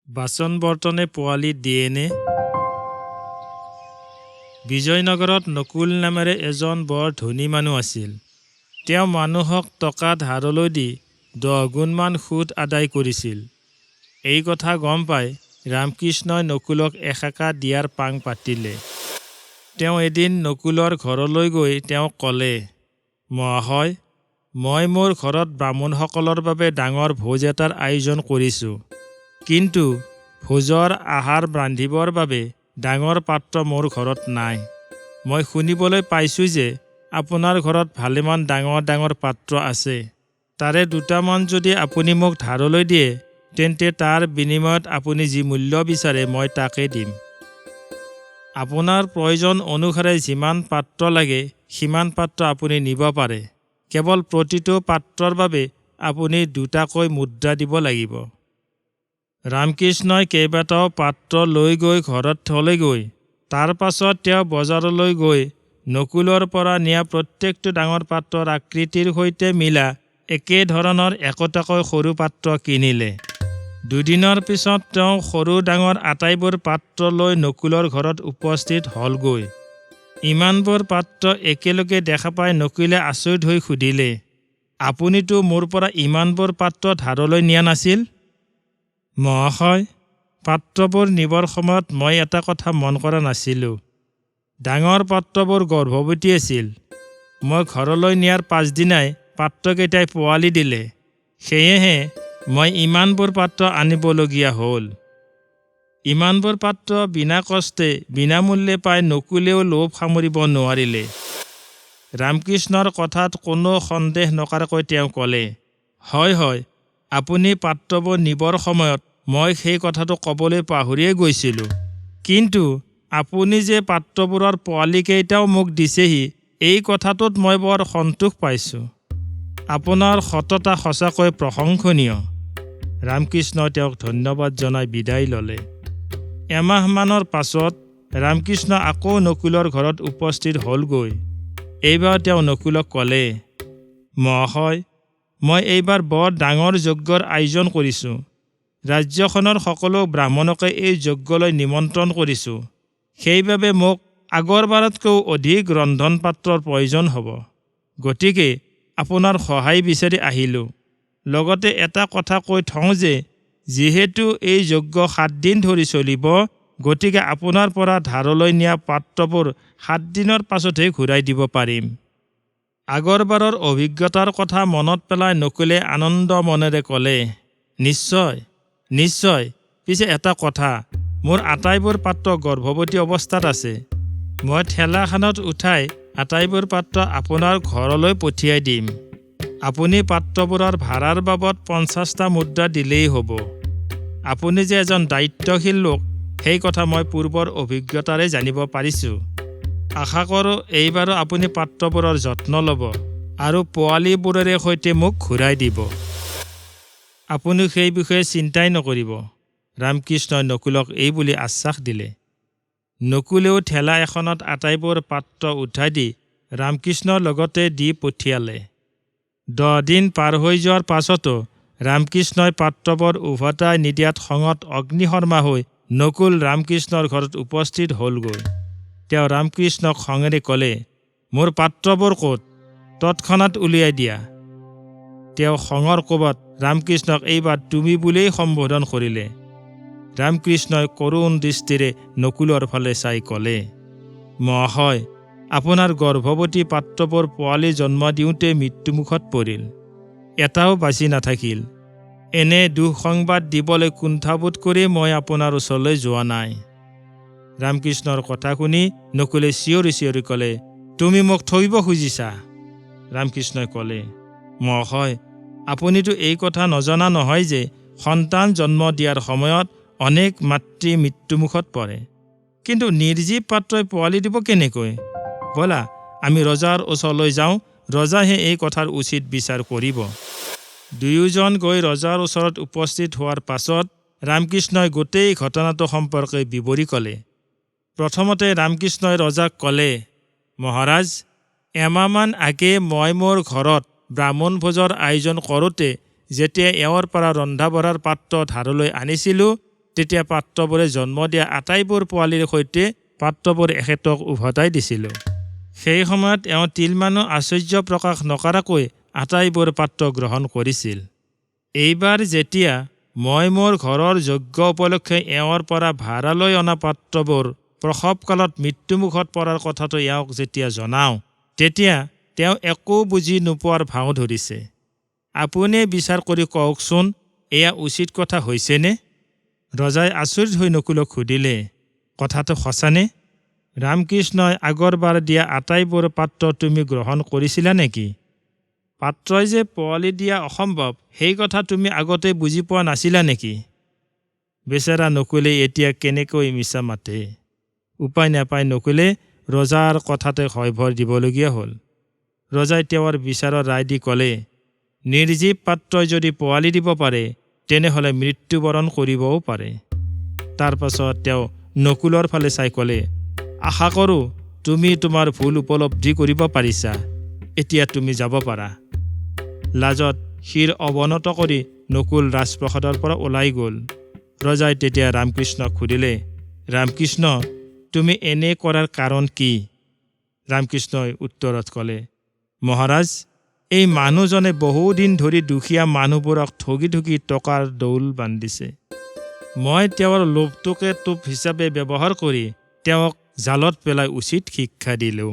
বাচন বৰ্তনে পোৱালি দিয়েনে? বিজয়নগৰত নকুল নামেৰে এজন বৰ ধনী মানুহ আছিল। তেওঁ মানুহক টকা ধাৰলৈ দি 10 গুণমান সুত আদায় কৰিছিল। এই কথা গম পাই ৰামকৃষ্ণই নকুলক এসেকা দিয়াৰ পাং পাতিলে। তেওঁ এদিন নকুলৰ ঘৰলৈ গৈ তেওঁক ক'লে, "মহাশয়, মই মোৰ ঘৰত ব্ৰাহ্মণসকলৰ বাবে ডাঙৰ ভোজ এটাৰ আয়োজন কৰিছোঁ। কিন্তু ভোজৰ আহাৰ ৰান্ধিবৰ বাবে ডাঙৰ পাত্ৰ মোৰ ঘৰত নাই। মই শুনিবলৈ পাইছোঁ যে আপোনাৰ ঘৰত ভালেমান ডাঙৰ ডাঙৰ পাত্ৰ আছে। তাৰে দুটামান যদি আপুনি মোক ধাৰলৈ দিয়ে, তেন্তে তাৰ বিনিময়ত আপুনি যি মূল্য বিচাৰে মই তাকে দিম। আপোনাৰ প্ৰয়োজন অনুসাৰে যিমান পাত্ৰ লাগে সিমান পাত্ৰ আপুনি নিব পাৰে। কেৱল প্ৰতিটো পাত্ৰৰ বাবে আপুনি দুটাকৈ মুদ্ৰা দিব লাগিব।" ৰামকৃষ্ণই কেইবাটাও পাত্ৰ লৈ গৈ ঘৰত থলেগৈ। তাৰ পাছত তেওঁ বজাৰলৈ গৈ নকুলৰ পৰা নিয়া প্ৰত্যেকটো ডাঙৰ পাত্ৰৰ আকৃতিৰ সৈতে মিলা একে ধৰণৰ একোটাকৈ সৰু পাত্ৰ কিনিলে। দুদিনৰ পিছত তেওঁ সৰু ডাঙৰ আটাইবোৰ পাত্ৰ লৈ নকুলৰ ঘৰত উপস্থিত হ'লগৈ। ইমানবোৰ পাত্ৰ একেলগে দেখা পাই নকুলে আচৰিত হৈ সুধিলে, "আপুনিতো মোৰ পৰা ইমানবোৰ পাত্ৰ ধাৰলৈ নিয়া নাছিল?" "মহাশয়, পাত্ৰবোৰ নিবৰ সময়ত মই এটা কথা মন কৰা নাছিলোঁ। ডাঙৰ পাত্ৰবোৰ গৰ্ভৱতী আছিল। মই ঘৰলৈ নিয়াৰ পাছদিনাই পাত্ৰকেইটাই পোৱালি দিলে। সেয়েহে মই ইমানবোৰ পাত্ৰ আনিবলগীয়া হ'ল।" ইমানবোৰ পাত্ৰ বিনা কষ্টে বিনামূল্যে পাই নকুলেও লোভ সামৰিব নোৱাৰিলে। ৰামকৃষ্ণৰ কথাত কোনো সন্দেহ নকৰাকৈ তেওঁ ক'লে, "হয় হয়, আপুনি পাত্ৰবোৰ নিবৰ সময়ত মই সেই কথাটো ক'বলৈ পাহৰিয়েই গৈছিলোঁ। কিন্তু আপুনি যে পাত্ৰবোৰৰ পোৱালিকেইটাও মোক দিছেহি, এই কথাটোত মই বৰ সন্তোষ পাইছোঁ। আপোনাৰ সততা সঁচাকৈ প্ৰশংসনীয়।" ৰামকৃষ্ণই তেওঁক ধন্যবাদ জনাই বিদায় ল'লে। এমাহমানৰ পাছত ৰামকৃষ্ণ আকৌ নকুলৰ ঘৰত উপস্থিত হ'লগৈ। এইবাৰ তেওঁ নকুলক ক'লে, "মহাশয়, মই এইবাৰ বৰ ডাঙৰ যজ্ঞৰ আয়োজন কৰিছোঁ। ৰাজ্যখনৰ সকলো ব্ৰাহ্মণকে এই যজ্ঞলৈ নিমন্ত্ৰণ কৰিছোঁ। সেইবাবে মোক আগৰবাৰতকৈও অধিক ৰন্ধন পাত্ৰৰ প্ৰয়োজন হ'ব। গতিকে আপোনাৰ সহায় বিচাৰি আহিলোঁ। লগতে এটা কথা কৈ থওঁ যে যিহেতু এই যজ্ঞ 7 দিন ধৰি চলিব, গতিকে আপোনাৰ পৰা ধাৰলৈ নিয়া পাত্ৰবোৰ 7 দিনৰ পাছতহে ঘূৰাই দিব পাৰিম।" আগৰবাৰৰ অভিজ্ঞতাৰ কথা মনত পেলাই নকুলে আনন্দ মনেৰে ক'লে, "নিশ্চয়, নিশ্চয়। পিছে এটা কথা, মোৰ আটাইবোৰ পাত্ৰ গৰ্ভৱতী অৱস্থাত আছে। মই ঠেলাখনত উঠাই আটাইবোৰ পাত্ৰ আপোনাৰ ঘৰলৈ পঠিয়াই দিম। আপুনি পাত্ৰবোৰৰ ভাড়াৰ বাবদ 50টা মুদ্ৰা দিলেই হ'ব। আপুনি যে এজন দায়িত্বশীল লোক, সেই কথা মই পূৰ্বৰ অভিজ্ঞতাৰে জানিব পাৰিছোঁ। আশা কৰোঁ এইবাৰো আপুনি পাত্ৰবোৰৰ যত্ন ল'ব আৰু পোৱালিবোৰেৰে সৈতে মোক ঘূৰাই দিব।" "আপুনি সেই বিষয়ে চিন্তাই নকৰিব," ৰামকৃষ্ণই নকুলক এই বুলি আশ্বাস দিলে। নকুলেও ঠেলা এখনত আটাইবোৰ পাত্ৰ উঠাই দি ৰামকৃষ্ণৰ লগতে দি পঠিয়ালে। 10 দিন পাৰ হৈ যোৱাৰ পাছতো ৰামকৃষ্ণই পাত্ৰবোৰ উভতাই নিদিয়াত খঙত অগ্নিশৰ্মা হৈ নকুল ৰামকৃষ্ণৰ ঘৰত উপস্থিত হ'লগৈ। তেওঁ ৰামকৃষ্ণক খঙেৰে ক'লে, "মোৰ পাত্ৰবোৰ ক'ত? তৎক্ষণাত উলিয়াই দিয়া।" তেওঁ খঙৰ কোবত ৰামকৃষ্ণক এইবাৰ তুমি বুলিয়েই সম্বোধন কৰিলে। ৰামকৃষ্ণই কৰুণ দৃষ্টিৰে নকুলৰ ফালে চাই ক'লে, "মহাশয়, আপোনাৰ গৰ্ভৱতী পাত্ৰবোৰ পোৱালি জন্ম দিওঁতে মৃত্যুমুখত পৰিল। এটাও বাচি নাথাকিল। এনে দুঃসংবাদ দিবলৈ কুণ্ঠাবোধ কৰি মই আপোনাৰ ওচৰলৈ যোৱা নাই।" ৰামকৃষ্ণৰ কথা শুনি নকুলে চিঞৰি চিঞৰি ক'লে, "তুমি মোক ঠগিব খুজিছা।" ৰামকৃষ্ণই ক'লে, "মহাশয়, আপুনিতো এই কথা নজনা নহয় যে সন্তান জন্ম দিয়াৰ সময়ত অনেক মাতৃ মৃত্যুমুখত পৰে। কিন্তু নিৰ্জীৱ পাত্ৰই পোৱালি দিব কেনেকৈ? ব'লা, আমি ৰজাৰ ওচৰলৈ যাওঁ। ৰজাইহে এই কথাৰ উচিত বিচাৰ কৰিব।" দুয়োজন গৈ ৰজাৰ ওচৰত উপস্থিত হোৱাৰ পাছত ৰামকৃষ্ণই গোটেই ঘটনাটো সম্পৰ্কে বিৱৰি ক'লে। প্ৰথমতে ৰামকৃষ্ণই ৰজাক ক'লে, "মহাৰাজ, এমাহমান আগেয়ে মই মোৰ ঘৰত ব্ৰাহ্মণ ভোজৰ আয়োজন কৰোঁতে যেতিয়া এওঁৰ পৰা ৰন্ধা বঢ়াৰ পাত্ৰ ধাৰলৈ আনিছিলোঁ, তেতিয়া পাত্ৰবোৰে জন্ম দিয়া আটাইবোৰ পোৱালিৰ সৈতে পাত্ৰবোৰ এখেতক উভতাই দিছিলোঁ। সেই সময়ত এওঁ তিলমানো আশ্চৰ্য প্ৰকাশ নকৰাকৈ আটাইবোৰ পাত্ৰ গ্ৰহণ কৰিছিল। এইবাৰ যেতিয়া মই মোৰ ঘৰৰ যজ্ঞ উপলক্ষে এওঁৰ পৰা ভাড়ালৈ অনা পাত্ৰবোৰ প্ৰসৱকালত মৃত্যুমুখত পৰাৰ কথাটো এওঁক যেতিয়া জনাওঁ, তেতিয়া তেওঁ একো বুজি নোপোৱাৰ ভাও ধৰিছে। আপুনিয়ে বিচাৰ কৰি কওকচোন, এয়া উচিত কথা হৈছেনে? ৰজাই আচৰিত হৈ নকুলক সুধিলে, কথাটো সঁচানে? ৰামকৃষ্ণই আগৰবাৰ দিয়া আটাইবোৰ পাত্ৰ তুমি গ্ৰহণ কৰিছিলা নেকি? পাত্ৰই যে পোৱালি দিয়া অসম্ভৱ, সেই কথা তুমি আগতে বুজি পোৱা নাছিলা নেকি? বেচেৰা নকুলে এতিয়া কেনেকৈ মিছা মাতে? উপায় নাপাই নকুলে ৰজাৰ কথাতে হয়ভৰ দিবলগীয়া হ'ল। ৰজাই তেওঁৰ বিচাৰৰ ৰায় দি ক'লে, নিৰ্জীৱ পাত্ৰই যদি পোৱালি দিব পাৰে, তেনেহ'লে মৃত্যুবৰণ কৰিবও পাৰে। তাৰ পাছত তেওঁ নকুলৰ ফালে চাই ক'লে, আশা কৰোঁ তুমি তোমাৰ ভুল উপলব্ধি কৰিব পাৰিছা। এতিয়া তুমি যাব পাৰা। লাজত শিৰ অৱনত কৰি নকুল ৰাজপ্ৰসাদৰ পৰা ওলাই গ'ল। ৰজাই তেতিয়া ৰামকৃষ্ণক সুধিলে, ৰামকৃষ্ণ, তুমি এনে কৰাৰ কাৰণ কি? ৰামকৃষ্ণই উত্তৰত ক'লে, মহাৰাজ, এই মানুহজনে বহুদিন ধৰি দুখীয়া মানুহবোৰক ঠগি ঠগি টকাৰ দৌল বান্ধিছে। মই তেওঁৰ লোভটোকে টোপ হিচাপে ব্যৱহাৰ কৰি তেওঁক জালত পেলাই উচিত শিক্ষা দিলোঁ।